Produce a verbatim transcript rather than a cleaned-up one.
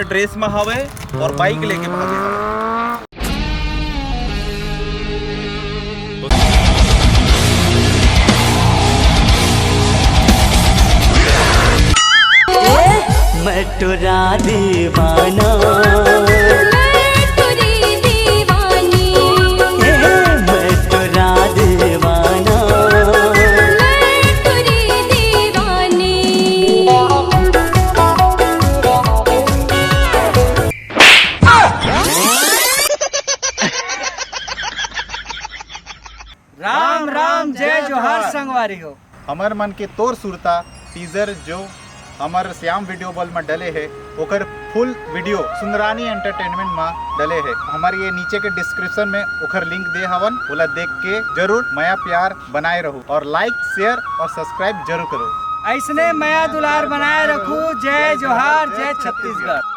Dress में हवे और बाइक लेके भागे हवे। मैं टोरा दीवाना। मैं टोरी दीवानी। मैं टोरा दीवाना। मैं टोरी दीवानी। राम राम, जय जोहार संगवारी हो। हमर मन के तोर सुरता टीजर जो हमर श्याम वीडियो बल में डले हे, ओकर फुल वीडियो सुंदरानी एंटरटेनमेंट में डले हे। हमर ये नीचे के डिस्क्रिप्शन में ओकर लिंक दे हवन, ओला देख के जरूर मया प्यार बनाए रहू और लाइक, शेयर और सब्सक्राइब जरूर करो। ऐसने मया दुलार बनाए रखू। जय जोहार, जय छत्तीसगढ़।